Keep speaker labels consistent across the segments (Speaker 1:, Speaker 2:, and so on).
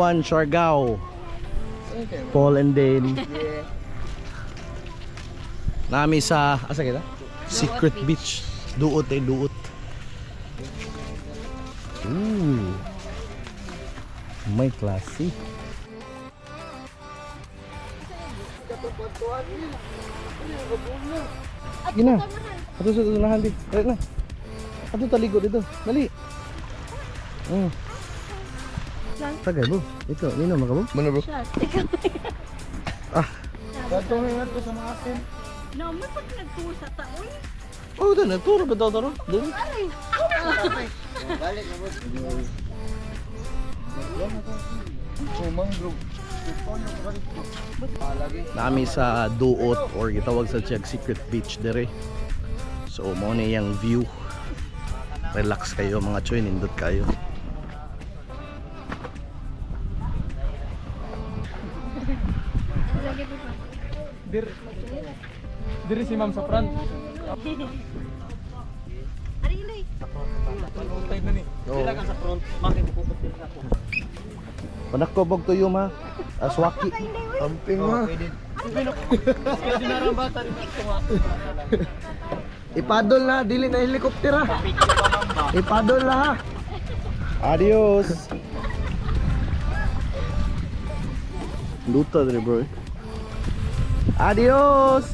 Speaker 1: 101 Siargao. Paul and Dane. Nami sa asa kita? Secret Beach. Duot eh, duot. Ooh. May klase. Sige na. Ato sa tunahan di. Dali na. Ato taligo dito. Dali. Tagay mo. Ito, nino makabo?
Speaker 2: Mano, bro?
Speaker 1: Ah.
Speaker 2: Katong ingat ko sa mga asin.
Speaker 3: No, may pag nagtuo sa taon.
Speaker 1: Oh, doon nagturo ba daw taro? Doon.
Speaker 2: Balik na, bro. Sumang, bro.
Speaker 1: Nami sa Duot or gitawag sa siyag Secret Beach dere. So mo ni yang view. Relax kayo mga choy, nindot kayo.
Speaker 4: Diri si ma'am sa front.
Speaker 3: Arilay.
Speaker 4: Palutay na ni.
Speaker 1: Oo.
Speaker 4: Dila ka sa front, makikipukot din ako.
Speaker 1: Panakobog tuyo ma. Aswaki.
Speaker 2: Amping ma.
Speaker 4: Kaya dinarang bata rin ako.
Speaker 2: Ipadol na, dili na helicopter ha. Ipadol na ha.
Speaker 1: Adios. Luta dere, bro. Adios.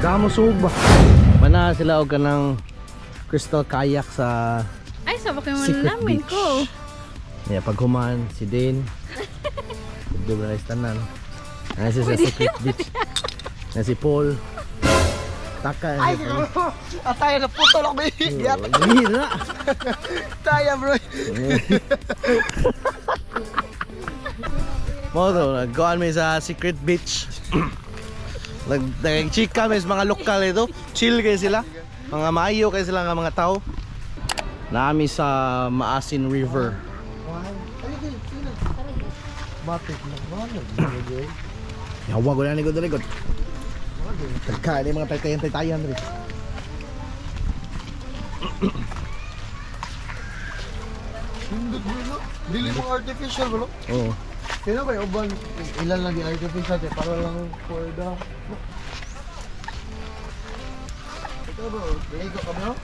Speaker 1: Damo sugba. Mana sila og kanang crystal kayak sa
Speaker 3: Ay, sa baka mo
Speaker 1: Secret
Speaker 3: namin
Speaker 1: Beach.
Speaker 3: ko.
Speaker 1: Yeah, pag human si Dane. Dubra is tanan. Ano siya sa Secret Beach. Na si Paul. Taka. Ay,
Speaker 2: Atay na putol ako eh.
Speaker 1: Hira.
Speaker 2: Taya, bro.
Speaker 1: Mo to, nagkuhan mi sa Secret Beach. Nag-chika mi sa mga lokal ito. Chill kayo sila. Mga maayo kayo sila nga mga tao. Nami sa Maasin River.
Speaker 2: Matik na ba?
Speaker 1: Yawa ko na ni ko likod. Tagka ni mga taytayan-taytayan rin.
Speaker 2: Hindot, bro. No? Dili mo artificial, bro.
Speaker 1: Oo.
Speaker 2: Sino ba yung uban? Ilan lang di artificial kay para lang for the. Ito, bro, ligo ka, bro.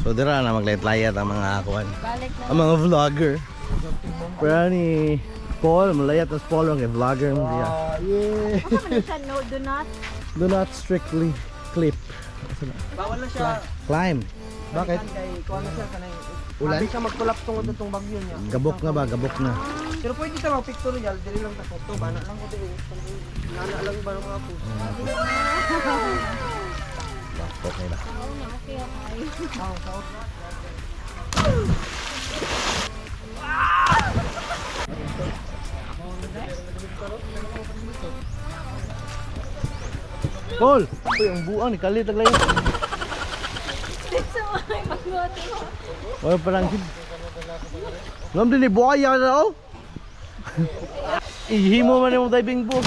Speaker 1: So dira na maglayat-layat ang mga kuan.
Speaker 3: Balik na.
Speaker 1: Ang mga vlogger. Pero ni Paul, malayat as Paul ang vlogger mo diya.
Speaker 2: Ah, yeah.
Speaker 3: Baka man siya, no, do not.
Speaker 1: Do not strictly clip.
Speaker 4: Bawal na siya.
Speaker 1: Climb.
Speaker 2: Bakit?
Speaker 4: Kay kuan na siya kanay.
Speaker 2: Ulan?
Speaker 4: Abi siya mag-collapse tungod itong bagyo niya.
Speaker 1: Gabok na ba? Gabok na.
Speaker 4: Pero pwede siya mag-pictorial, dili lang ta photo, bana lang ko dili. Nana lang ba ng mga post.
Speaker 1: Okay na.
Speaker 3: Oo na, okay okay.
Speaker 1: Paul! Uy, ang buang ni Kalit taglayo.
Speaker 3: Sa mga magbote mo.
Speaker 1: Wala parang kid. Ngam din ni buaya na oh. Ihimo man yung diving board.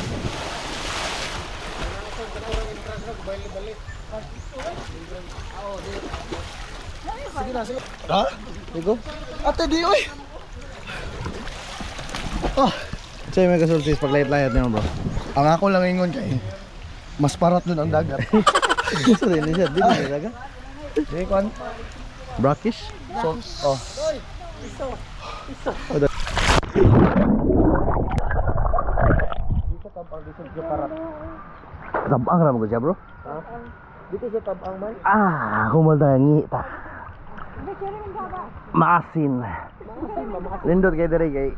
Speaker 2: Sige na, sige. Ha?
Speaker 1: Ligo.
Speaker 2: Ate, di, oy!
Speaker 1: Oh. Sa'yo may kasultis pag layat-layat niyo, bro.
Speaker 2: Ang ako lang ingon kay, mas parat dun ang dagat.
Speaker 1: Gusto rin siya, di ba talaga?
Speaker 2: Di, kwan.
Speaker 1: Brackish?
Speaker 2: So, oh. Dito tabang, dito sa parat.
Speaker 1: Tabang ra mo ko siya, bro.
Speaker 2: Dito sa tabang, man.
Speaker 1: Ah, kumalta ngi ta. Maasin. Lindot kay diri kay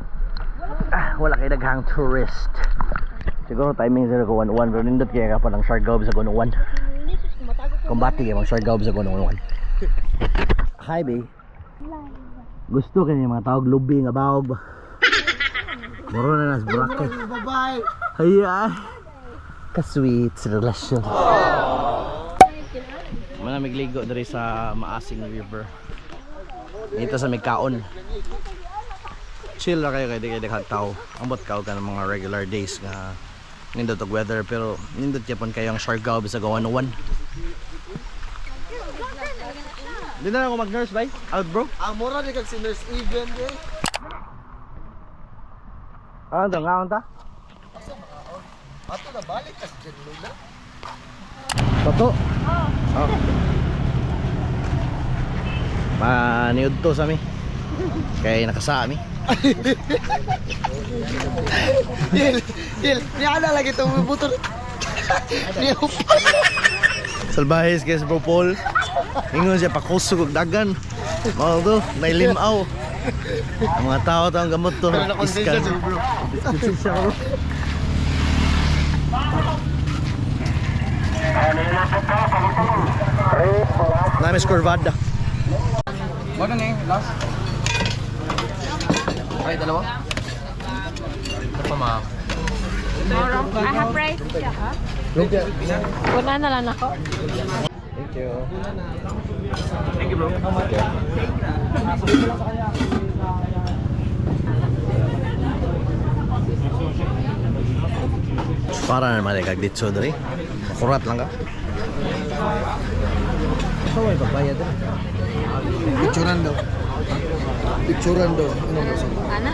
Speaker 1: wala kay daghang tourist. Siguro timing sila ko 1-1 pero nindot kay ka pa ng Siargao sa 1-1. Kumbati kay mag Siargao sa 1-1. Hi, babe. Gusto kay mga tawag lubi nga baog ba. Muro na nas bracket.
Speaker 2: Bye-bye!
Speaker 1: Ay, ka-sweet sa relasyon. Mana migligo diri sa Maasin River. Dito sa Migkaon. Chill ra kayo kay di kay daghang tao. Ambot kao ka ng mga regular days nga nindot og weather pero nindot gyapon kayo ang Siargao bisag 101. Di na ako mag-nurse bay. Out, bro.
Speaker 2: Ang mura di kag si Nurse Even, eh.
Speaker 1: Ah, ito, ngaon ta?
Speaker 2: Ato na balik kas dyan Luna.
Speaker 1: Toto. Oh. Paniud to sa mi. Kay nakasaami.
Speaker 4: Yel, yel, niya na lagi itong butol. Niya.
Speaker 1: Salbahes kay Bro Paul. Ingon siya pakusog og dagan. Mao to, nailimaw. Ang mga tao to ang gamot to.
Speaker 2: Pero na-konsensya siya, bro.
Speaker 1: Konsensya bro. Namis Curvada.
Speaker 4: Ano na yung last?
Speaker 2: Ay, dalawa? Ito pa, ma'am.
Speaker 3: I have rice.
Speaker 1: Lumpia.
Speaker 3: Una na lang ako.
Speaker 1: Thank you.
Speaker 4: Thank you, bro.
Speaker 1: Para na naman kag ditso diri. Makurat lang ka. Sa way pagbayad diri.
Speaker 2: Picturean daw. Picturean daw. Ano ba siya?
Speaker 3: Ana?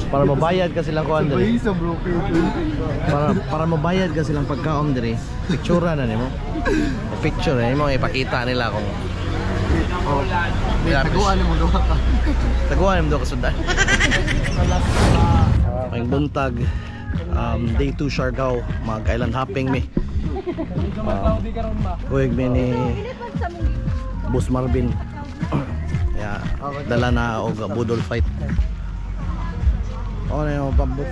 Speaker 1: Para mabayad ka silang kuan diri.
Speaker 2: Sa bro.
Speaker 1: Para mabayad ka silang pagkaon diri. Picture na nimo. Picture na nimo ipakita nila kung
Speaker 2: Oh. May taguan mo duha ka.
Speaker 1: Taguan mo daw kasundan. Ang buntag, day 2 Siargao, mag island hopping mi. Huwag mi ni Boss Marvin. Kaya dala na og budol fight. Oh, na yung pambot.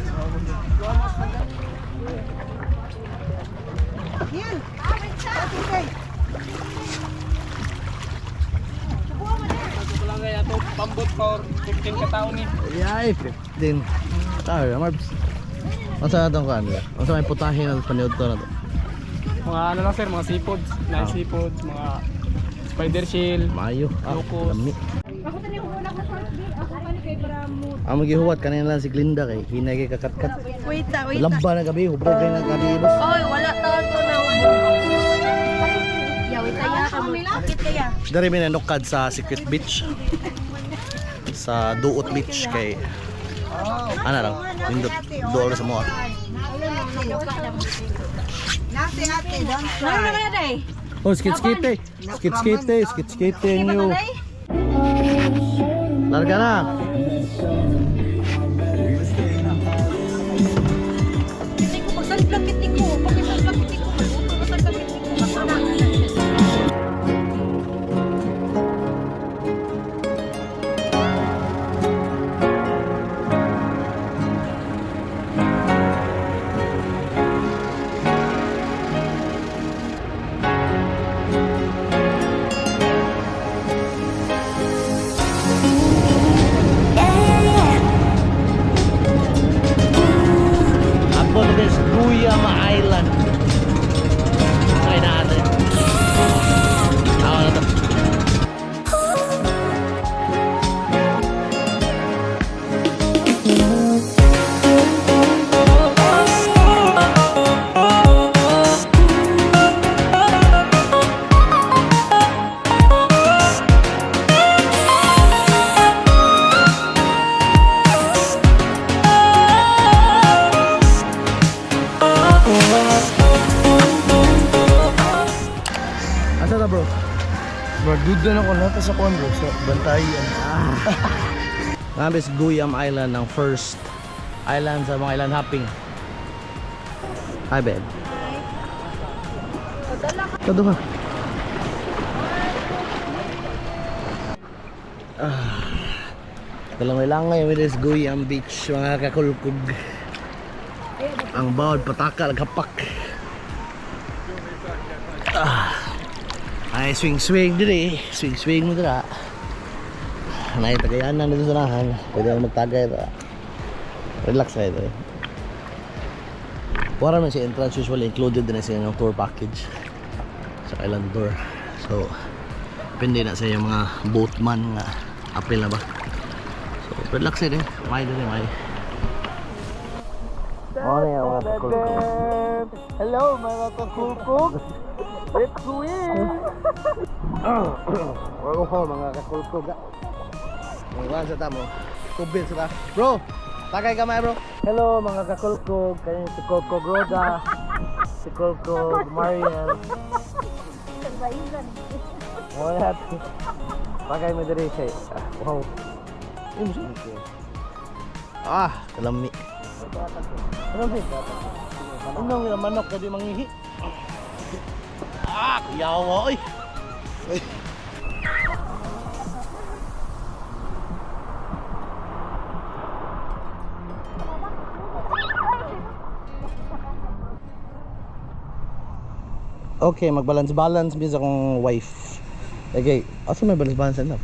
Speaker 4: Lang kaya to, pambot for 15 ka tao ni.
Speaker 1: Yay, 15. Tayo, Marbs. Unsa na tong kuan? Unsa may putahe na paniud to na to?
Speaker 5: Mga ano lang sir, mga seafoods, nine seafoods, mga spider shell.
Speaker 1: Maayo. Ah,
Speaker 5: Locos.
Speaker 1: lami.
Speaker 3: Ako tani una ko short bill. Ako pa ni kay para mo.
Speaker 1: Ang magihuwat kanina lang si Glinda kay hinay kay kakatkat.
Speaker 3: Wait ta, wait.
Speaker 1: Lamba na gabi, hubog kay na gabi boss.
Speaker 3: Oy, wala taon ko na. Ya, wait kaya ka mo. Sakit kaya.
Speaker 1: Dari mi nanukad sa Secret Beach. Sa Duot Beach kay ana lang, nindot duol sa moa.
Speaker 3: Ano naman na day?
Speaker 1: Oh, skit skite. Skit skite, skit skite niyo. Larga na.
Speaker 3: Hindi ko pagsalplang kitik ko. Pagsalplang kitik ko. Pagsalplang kitik ko.
Speaker 1: Ako na guys, Guyama Island. Ay natin. Ako na to. Asa ta, bro?
Speaker 2: Bro, dude na ako nata sa kuan bro sa bantayan.
Speaker 1: Nabis Guyam Island ang first island sa mga island hopping. Hi, babe. Todo ka. Ah. Kalangay-langay with this Guyam Beach, mga kakulkog. Ang bawd pataka naghapak. Ah. Ay swing swing dire, swing swing mo dira. Nay tagayanan dito sa nahan. Pwede akong magtagay ito. Relax na ito eh. Wala man si entrance, usually included din sa inyong tour package sa island tour. So, depende na sa inyong mga boatman nga apil na ba. So, relax eh. May din may. Oh, na yung mga kakulkog.
Speaker 2: Hello mga kakulkog. Let's swim.
Speaker 1: Wala ko mga kakulkog. Mga sa tamo. Tubig sila. Bro, tagay kamay, bro. Hello mga kakulkog, kayo si Kolkog Roda, si Kolkog Mariel. Wala. Tagay mo diri kay. Ah, wow. Ah, kalami. Kalami. Ano nga manok kadi mangihi? Ah, kuyawa oy. Okay, magbalance-balance bisa akong wife. Okay, asa may balance-balance na?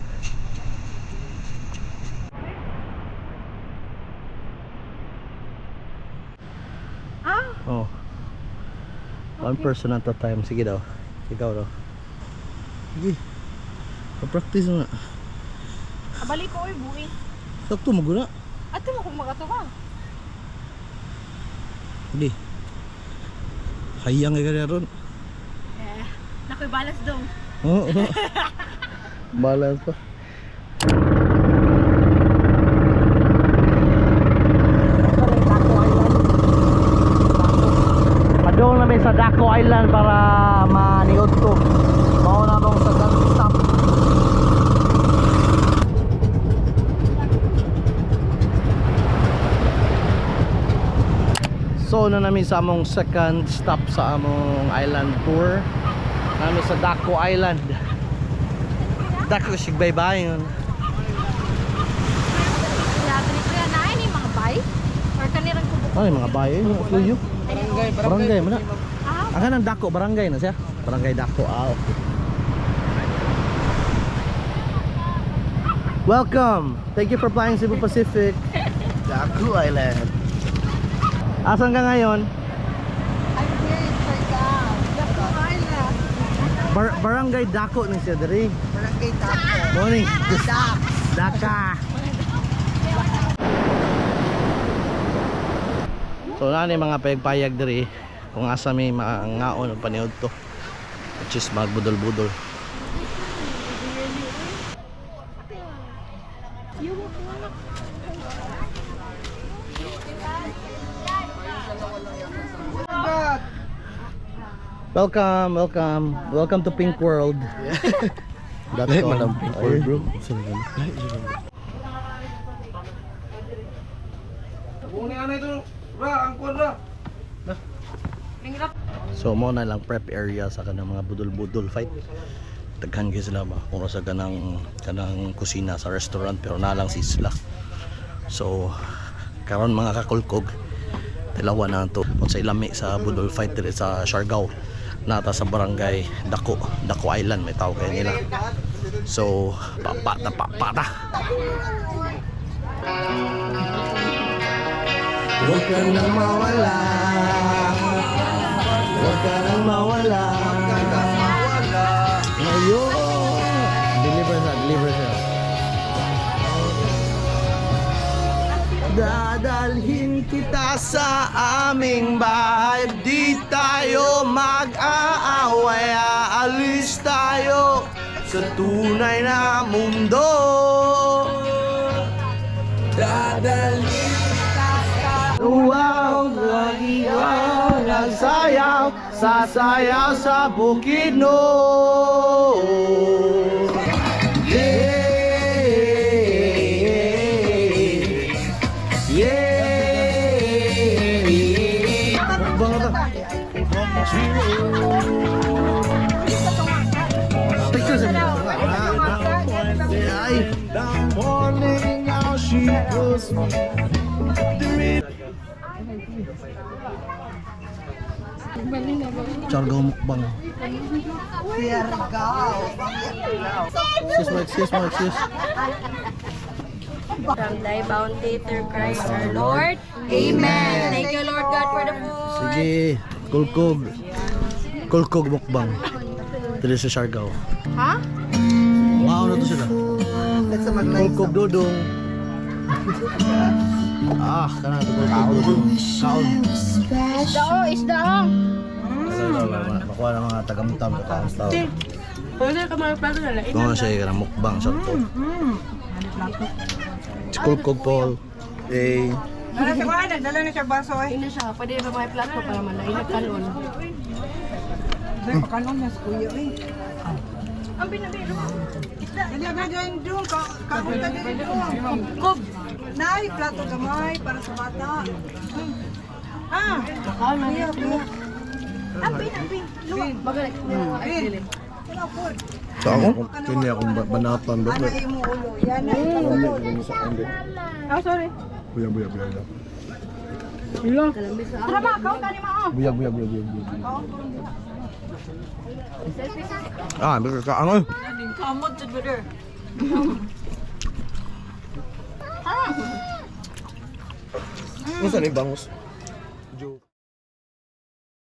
Speaker 3: Ah,
Speaker 1: Oh. One person at a time. Sige daw. Ikaw daw. Sige. Pa-practice mo na.
Speaker 3: abali ko oy buhi.
Speaker 1: Sakto maguna.
Speaker 3: Ato mo kung makatuwa.
Speaker 1: Sige. Hayang ka na ron.
Speaker 3: Eh, nakoy balance dong.
Speaker 1: Oo. Balance pa. Padung namin sa Daco Island para maniod ko. Mao na mong sa stop. So na namin sa among second stop sa among island tour. Namin sa Daco Island. Daco sigbaybayon.
Speaker 3: Grabe ko yan. Naay ni mga bay? Or kanirang kubo?
Speaker 1: Ay mga bayo, mga tuyo.
Speaker 5: Barangay,
Speaker 1: Barangay man na.
Speaker 3: Ah,
Speaker 1: Ang kanang Daco barangay na siya. Barangay Daco. Ah, okay. Welcome. Thank you for flying Cebu Pacific.
Speaker 2: Daku Island.
Speaker 1: Asan ka ngayon?
Speaker 4: I'm here in Siargao. Daku Island.
Speaker 1: Barangay Daco ni siya diri.
Speaker 4: Barangay Daku.
Speaker 1: Morning.
Speaker 4: Dak.
Speaker 1: Daka. So na ni mga payag-payag diri kung asa may mga ngaon o paniod to. Which is magbudol-budol. Welcome, welcome. Welcome to Pink World. Dot
Speaker 2: Lahi
Speaker 1: com.
Speaker 2: man ang Pink World, bro.
Speaker 5: Buni ana ito. Ra, ang kuwan ra.
Speaker 1: So mo na lang prep area sa kanang mga budol-budol fight. Daghan kay sila ba kung sa kanang kanang kusina sa restaurant pero na lang si isla. So karon mga kakulkog tilawa na to unsay lami sa budol fight diri sa Siargao nata sa barangay Dako, Dako Island may tawag kay nila. So papa ta papa ta. Huwag ka nang mawala. Huwag ka nang mawala. Ngayon. Deliver na, deliver siya. Dadalhin kita sa aming bahay. Di tayo mag-aaway. Aalis tayo sa tunay na mundo. Dadalhin kita sa... Wow, lagi ang nagsayaw, sasayaw sa Bukidnon. Yeah! Yeah! Mukbang na ta. Picture sa Ay!
Speaker 2: Morning now she goes.
Speaker 1: Siargao mukbang.
Speaker 4: Siargao.
Speaker 1: Excuse mo, excuse mo, excuse.
Speaker 3: From thy bounty through Christ our Lord. Amen. Thank you, Lord God, for the food.
Speaker 1: Sige, kulkog. Kulkog mukbang. Dito sa Siargao.
Speaker 3: Ha?
Speaker 1: Wow na to sila.
Speaker 4: Let's mag-live.
Speaker 1: Kulkog dudong. Ah, kana to kulkog dudong. Kaon.
Speaker 3: Isda oh, isda oh.
Speaker 1: Makuha ng mga tagamtam sa kaon tao.
Speaker 3: Pwede ka mga plato na
Speaker 1: Ito nga siya kanang mukbang sa to.
Speaker 2: Kulkog Paul. Eh,
Speaker 4: Dala siya kuha, nagdala na siya baso eh.
Speaker 3: Ina siya, pwede ba may plato para man na kanon.
Speaker 4: Sir, pakanon na sa kuya eh.
Speaker 3: Ang binabiro.
Speaker 4: Dali na dyan doon, kaunta din doon.
Speaker 3: Kob.
Speaker 4: Nay, plato gamay para sa bata. Ah,
Speaker 3: Kaon
Speaker 4: kuya,
Speaker 3: man.
Speaker 4: kuya.
Speaker 3: Apin, apin. Luwa. Bagay.
Speaker 4: Bin. Wala po.
Speaker 2: Sa ako? Kini akong banatan ba?
Speaker 4: Ana imo ulo. Yan na imo ulo.
Speaker 3: Oh, sorry.
Speaker 2: Buyag, buyag, buyag.
Speaker 3: Tara ba, kaon tani mao.
Speaker 2: Buyag, buyag, buyag, buyag, buyag. Ah, baka ka ano?
Speaker 3: Kamot jud brother.
Speaker 2: Unsa ni bangus? Joke.